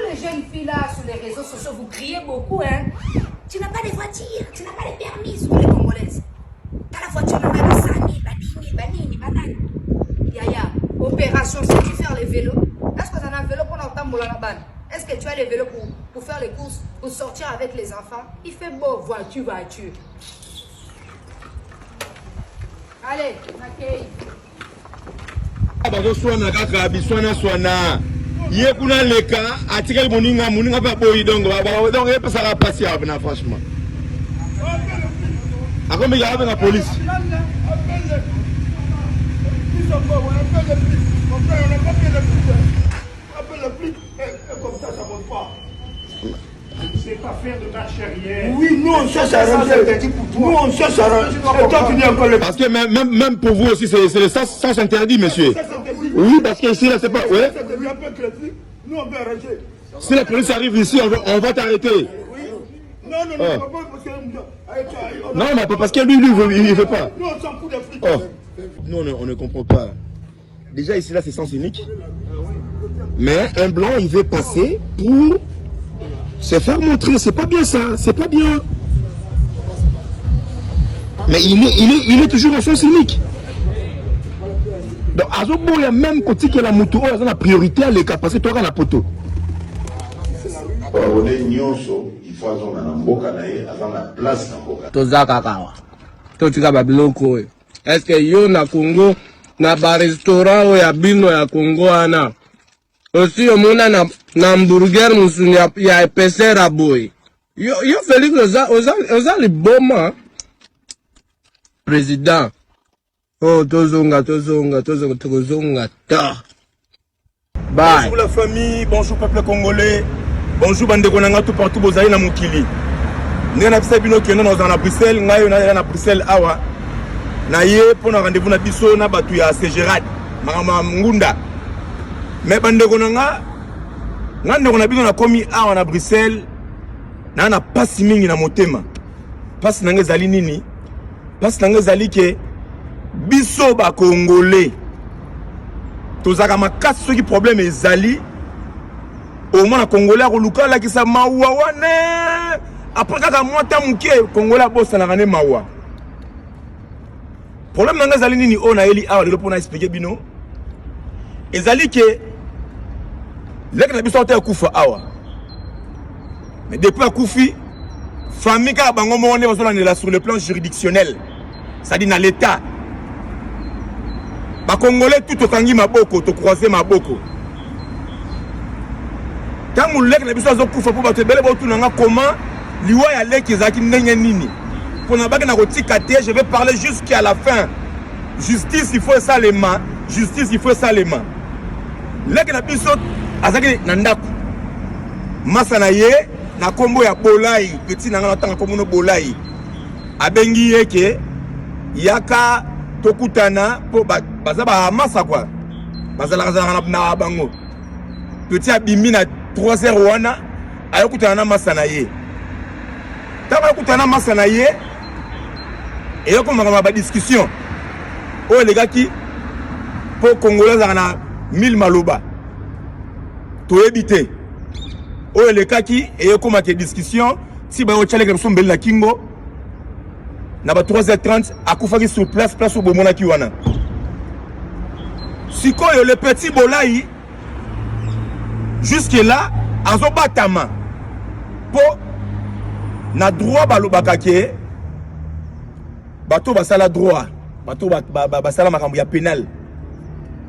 les jeunes filles là sur les réseaux sociaux, vous criez beaucoup, hein. Tu n'as pas de voiture, tu n'as pas de permis, vous les Congolaises. T'as la voiture, la ba 100 000, ba 10 000, ba nini, ba nani. Yaya, opération, si tu faire les vélos, est-ce que tu as un vélo pour l'entendre la bande? Est-ce que tu as les vélos pour faire les courses, pour sortir avec les enfants? Il fait beau, voiture, voiture. Allez, accueille. Bazoswana kaka biswana swana, ye kuna leka atikali moninga, moninga mpe aboyi. Donc epesaka mpasi awa na franchement akomeki abenga police. C'est pas faire de marche arrière. Oui, nous on cherche à arranger. Nous on cherche à arranger. Et toi tu dis encore le. Parce que même pour vous aussi, c'est le sens interdit, monsieur. Oui, parce que ici là, c'est pas. Ouais. Nous on veut arranger. Si la police arrive ici, on va t'arrêter. Oui. Non, non, non, oh. Parce que. Non, mais parce que lui, il veut pas. Nous on s'en fout des flics. Oh. Nous, on ne comprend pas. Déjà ici, là, c'est sens unique. Mais un blanc, il veut passer pour se faire montrer. C'est pas bien ça. C'est pas bien. Mais il est toujours en sens unique. Donc, azoboya même kotikela mutu oyo aza na priorité aleka parce que toka na poto. Congolais nyonso, il faut azonga na mboka na ye, aza na place na mboka. Toza kaka awa, totika babiloko oyo. Eske yo na Congo, na barestaurant oyo ya bino ya Congo wana, osi omona na hamburger mosuni ya épaisseur ya boye? Yo Félix, oza liboma président. Oh, tozonga, tozonga, tozonga, tokozonga ta. Bye. Bonjour la famille, bonjour peuple congolais, bonjour bandeko na nga tout partout bozali na mokili. Ndenge na bino kendo nazala na Bruxelles, ngai oyo nazala na Bruxelles awa. Na ye mpo na rendez-vous na biso na bato ya CGRAD, makambo ya ngunda. Mais bandeko na nga, nga ndeko na bino nakomi awa na Bruxelles, na pasi mingi na motema. Pasi na nga ezali nini? Pasi na nga ezali ke biso bakongolais tozalaka makasi. Soki problème ezali, omona Congolais akoluka alakisa mawa wana. Après kaka mwa ta moke, Congolais abosanaka ne mawa. Problème na ngai ezali nini oyo nayeli awa lelo mpona expliquer bino? Ezali ke leki na biso ata akufa awa, mais depuis akufi, famille kaka bango moko nde bazolandela sur le plan juridictionnel, c'est-à-dire na l'État. Bakongolais tout tokangi maboko, tocroiser maboko. Ntango leki na biso azokufa, mpo bato ebele botunanga comment liwa ya leki ezalaki ndenge nini, mpona baki na kotika te. Je vais parler jusqu'à la fin. Justice, il faut esalema. Justice, il faut esalema. Leki na biso azalaki na ndako, masa na ye na nkombo ya Bolai, petit na ngai natanga nkombo no Bolai, abengi ye ke yaka tokutana, mpo baza bamasa kua, bazalaka zalaka na bango. Petit abimi na 3 heures wana, ayokutana na masa na ye. Ntango ayokutana na masa na ye, eyokomaka na badiscussion oyo elekaki, mpo Congolais azalaka na mille maloba, toyebi te oyo elekaki. Eyokomaka discussion ti bayotyaleka biso mbeli na kingo na ba 3h30, akufaki sur place, place oyo bomonaki wana. Sikoyo le petit Bolai, jusque là azobatama, mpo na droit balobaka ke bato basala droit, bato basala makambo ya pénal,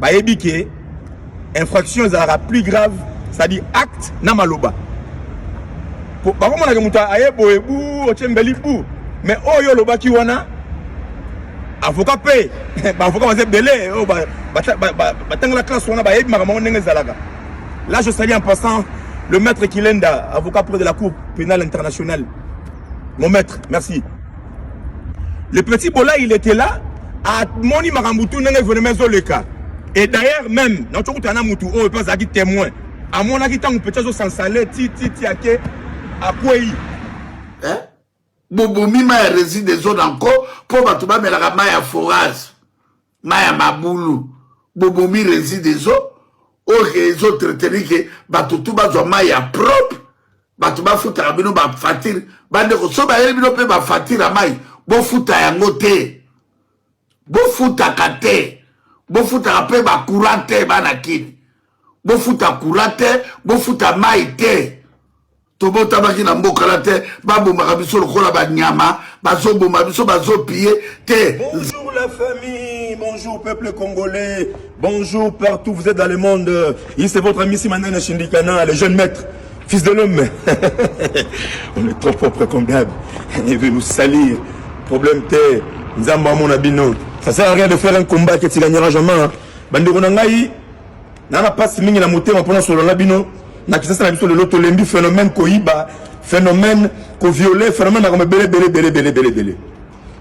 bayebi ke infraction ezalaka plus grave, c'est-à-dire acte na maloba. Bakomonaka moto aye boye bu otie mbeli bu, mais oyo olobaki wana, avocat mpe baavocat baza ebele oyo batangela classe wana, bayebi makambo yango ndenge ezalaka. Là, je salue en passant le maître Kilenda, avocat près de la Cour pénale internationale. Mon maître, merci. Le petit Bola, il était là, amoni makambo tu ndenge événement ezoleka. Et d'ailleurs même naotokutana na mutu oyo mpe azalaki témoin, amonaki ntango petit azosansale ti ti ti ake akwei. Eh? Bobomi mai ya Regideso na nko mpo bato bamelaka mai ya forage, mai ya mabulu. Bobomi Regideso. Oyo ke ezo traiteni ke bato tu bazwa mai ya propre, bato bafutaka bino bafatire. Bandeko, so bayeli bino mpe bafatire ya mai, bofuta yango te, bofutaka te, bofutaka mpe bacourant te. Bana kini, bofuta courant te, bofuta mai te. Tobotamaki na mboka na te, babomaka biso lokola banyama, bazoboma biso, bazopie te. Bonjour la famille, bonjour peuple congolais, bonjour partout vous êtes dans le monde. Ici c'est votre ami Simanene Shindikana, le jeune maître, fils de l'homme. On est trop propre comme d'hab. Il veut nous salir. Problème te, Nzambe amona bino. Ça sert à rien de faire un combat que tu gagneras jamais. Hein. Bandeko na ngai, na na pasi mingi na motema mpona solo na bino na kisasa na biso lelo tolembi phénomène koyiba, phénomène koviole, phénomène makambo ebele ebele ebele ebele ebele ebele.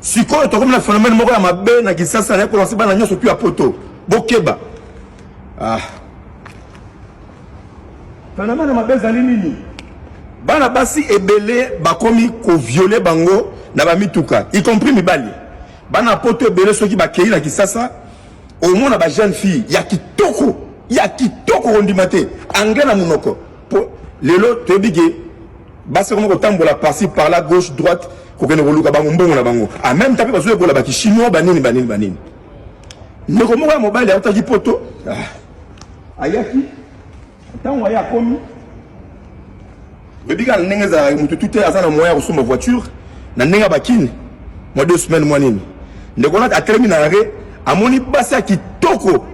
Sikoyo tokomi na phénomène moko ya mabe na Kisasa, na kolanse bana nyonso tu ya poto, bokeba. Ah, phénomène ya mabe ezali nini? Bana basi ebele bakomi koviole bango na bamituka, y compris mibali. Bana poto ebele soki bakei na Kisasa, omona ba jeune fille ya kitoko ya kitoko, kondima te, anglais na monoko. Po lelo toyebi ke basi bakoma kotambola par-ci par-là, gauche droite, kokende koluka bango mbongo na bango. En même temps mpe bazoyekola bakishinois, banini banini banini. Ndeko moko ya mobali autaki poto, ah, ayaki. Ntango aye akomi, oyebi kaka ndenge ezalaka, motu tu te aza na moyen ya kosomba voiture na ndenge ya bakini. Mwa 2 semaines, mwa nini, ndeko wana atelemi na arrêt, amoni basi ya kitoko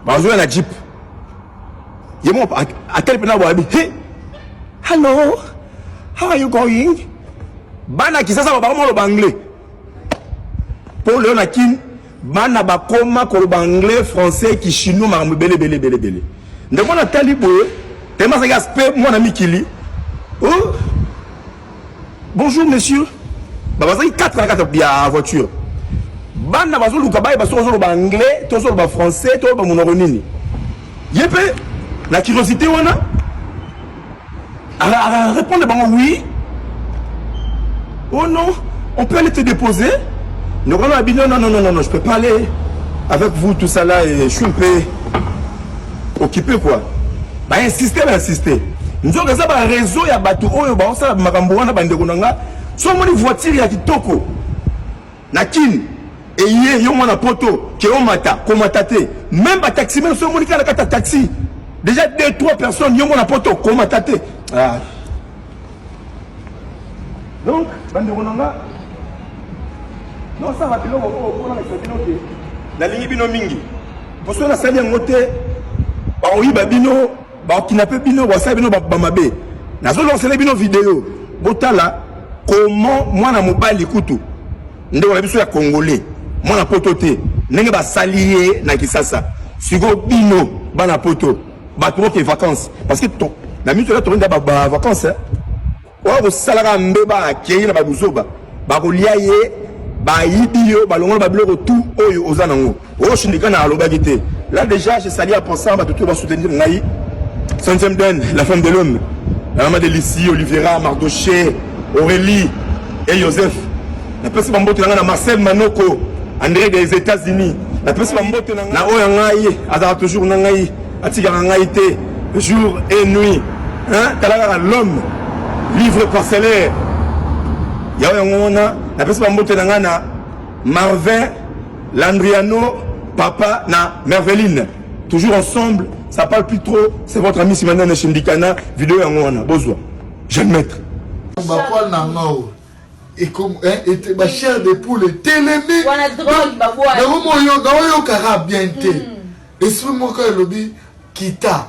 bazoya na jeep. Ye moko ateli mpena boyabi: "Hey, hello, how are you going?" Bana Kisasa bakoma koloba anglais, mpo lelo na Kini bana bakoma koloba anglais, français, kishino, makambo ebele ebele ebele ebele. Ndeko wana atali boye, tellement azalaki aspect mwana mikili: "Oh, bonjour monsieur." Bazalaki 4 na kati ya voiture. Bana bazoluka bayeba soki ozoloba anglais to ozoloba français to oloba monoko nini. Ye mpe na curiosité wana arépondre bango: "Oui." "Oh non, on peut aller te déposer?" Ndeko wana abi: "Non, non, non, non, non, je peux pas aller avec vous, tout ça là, et je suis un peu occupé quoi." Bainsiste, bainsiste. Nzoka eza bareseau ya bato oyo baosala makambo wana. Bandeko na nga, so omoni voiture ya kitoko na Kini eye, yo mwana poto ke omata, komata te. Même bataximen, so omoni kaka na kati ya taxi déjà deux trois personnes, yo mwana poto komata te. Ah. Donc bandeko na nga, nosala biloko oyo mpona lakisa bino ke nalingi bino mingi. Poso nasali yango te, bakoyiba bino, bakokidnapper bino, basala bino bamabe. Nazolancela bino video, botala comment mwana mobali kutu, ndeko na biso ya congolais, mwana poto te, ndenge basali ye na Kisasa. Sikoyo bino bana poto, bato boke vacances, parce que na miso na torinda bavacances oyo kosalaka mbeba, akei na babuzoba, bakolia ye, bayibi yo, balongola babiloko tu oyo oza nango. Oyo Shindika na alobaki te. Là déjà je salue en passant bato to basoutenir ngai: Centième Den, la femme de l'homme, la maman de Lucie, Olivera, Mardoché, Aurélie et Joseph. Napesi bambote na ngai na Marcel Manoko, André des États-Unis. Napesi bambote na oyo ya ngai azalaka toujours na ngai, atikaka ngai te jour et nuit, hein? Tala kaka l'homme livre parcellaire yayo yango wana. Napesi bambote na ngai na Marvin Landriano, papa na Merveline. Toujours ensemble, ça parle plus trop. C'est votre ami Simanane Shindikana. Vidéo yango wana, bozwa jeune maître. Bapoils na nga oyo bachair de poule etelemi. Wana drogue, babwaki. Naoyokaka bien te. Esprit moko elobi kita.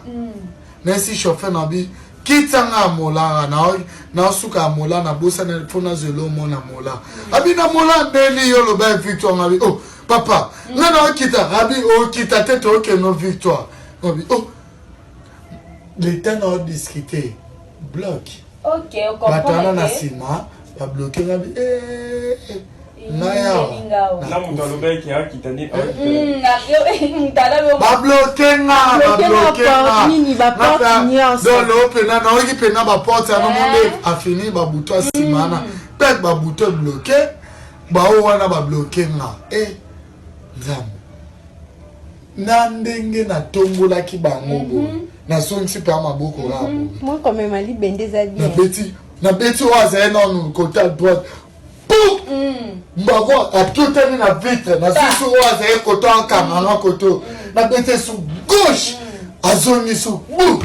Nayesi chauffeur na bi kitanga ya molanga, naosuka ya mola, nabosana mpo nazwela omona mola. Abi na mola ndeni yo oloba ya Victoire. Ngabi: "Oh papa, nga naokita." Abi okita te, tookende Victoire. Ngabi: "Oh." Leta na odiscute bloc. Ok. Bato wana na nsima babloquer. Ngabi: "Eh, ngai awa." Na moto alobaki akita nde. Babloquer nga. Babloquer na Babloquer porte nini, baporte nyonso. Donc leo mpena naoki mpena baporte yana monde afini, babuto ya nsima wana peut babuto ebloquer, bao wana babloquer nga. E Nzambe! Na ndenge natombolaki bango boye, nazongisi mpe ya maboko kaka boye. Mwa komema libende eza bien. Nabeti, nabeti oyo azali nanu kote ya droite, pum, mbako atutani na vitre. Nazwi oyo azali kote akanga nga kote oyo, nabeti su gauche, azongi su bu,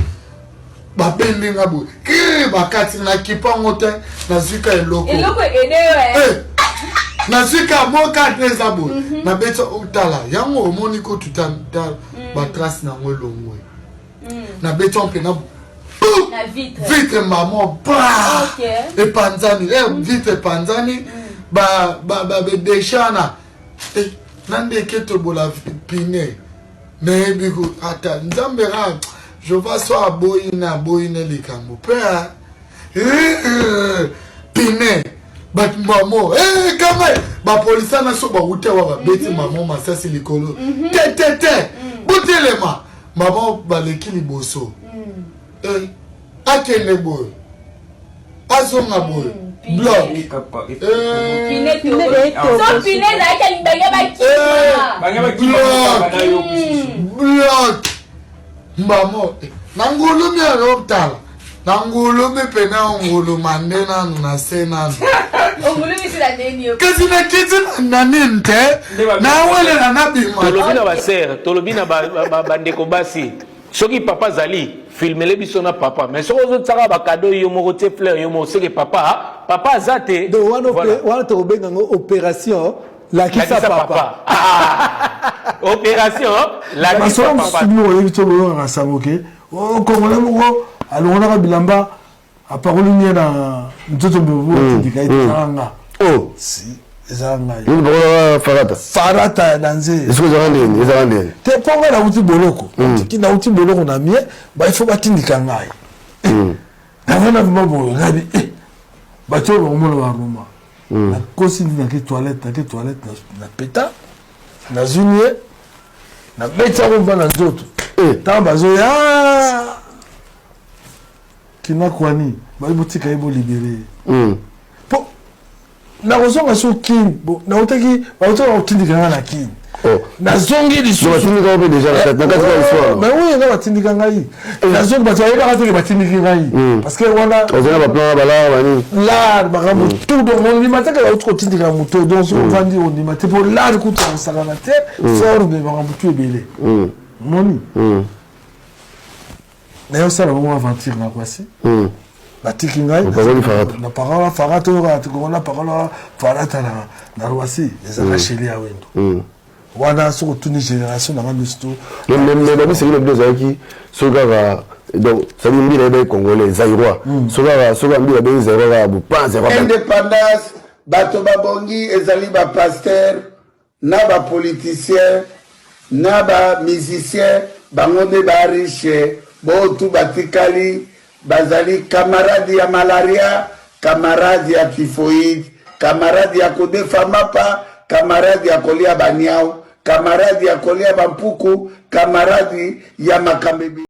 babendi nga boye, kiri bakati na kipango te. Nazwi ka eloko. Eloko ede yo, eh. Eh, nazwi ka mwa karte eza boye, nabeti. Otala yango, omoni kutu ta batrace nango elongwe. Nabeti yango mpena na vitre. Vitre mamo pa epanzani, vitre epanzani, badéchets wana na ndeke tobola pine. Nayebi ko ata Nzambe kaka Jova so aboyi na aboyi ne likambo mpe pine. Bato mamo kanga bapolisa na so bawuta wa babeti mamo masasi likolo te te te. Botelema mamo, baleki liboso, akende boye, azonga boye, bloc. Pine so pine ezalaki bange bakima. Bloc mbamo na ngulumi azotala na ngulumi pene, nguluma nde nanu na se nanu. Ongulumisi na ndeni yo? Kasi nakiti na nini te, nawelela nabima. Tolobi na basere, tolobi na bandeko basi, soki papa azali, filmele biso na papa. Mais soki ozotiaka bacadeau yo moko, tie fleur yo moko, seke papa aza te. Donc wana wana tokobenga yango opération lakisa papa. Ah, opération lakisa papa. Masolo oyebi to boyokaka sango ke Congolais moko alongolaka bilamba, apakoli nie na nzoto, mbebu atindika ye. Ezala nga, si ezala ngai. Farata. Farata ya danze. Esiko ezalaka ndeni? Ezalaka ndeni? Te, mpo ngai nauti boloko, nauti boloko na mie, baifo batindika ngai. Navanda vraimen boye, ngai bato oyo bakomona baroma. Nakosi ndi nake toilette, nake toilette, na peta, nazwi nie, nabeti yango mpa na nzoto. Ntango bazoya kina kwani, bayi botika ye, bolibérer ye, mpo nakozonga so Kini. Nautaki, bautaki kotindika nga na Kini, nazongi lisusu. Batindika mpe déjà na kati ya histoire? Mais oui, nga batindika ngai, nazongi, bato bayebaka teke batindiki ngai, parce que wana ozala baplan balaa banini. Lar makambo tout, donc ondima te ke bauti kotindika moto. Donc soki ovandi, ondima te, mpo lar kutu akosakana te, forme makambo tu ebele. Moni nayosala bango aventure na kwasi, batiki ngai na parola farata oyo kaka na parola farata na Roissy, ezalaka chéri ya Wendo wana. Soki otuni génération na nga nyonso to Mais babiseki na bino ezalaki soki kaka, donc sadi mbila yebaki Congolais, Zaïrois, soki kaka, soki mbila abengi Zaïrois kaka bopan Zaïrois. Indépendance, bato babongi ezali bapasteur na bapoliticien na bamusicien, bango nde bariche. Botu batikali bazali camarade ya malaria, camarade ya typhoïde, camarade ya kodefa mapa, camarade ya kolia baniau, camarade ya kolia bampuku, camarade ya makambo ebele.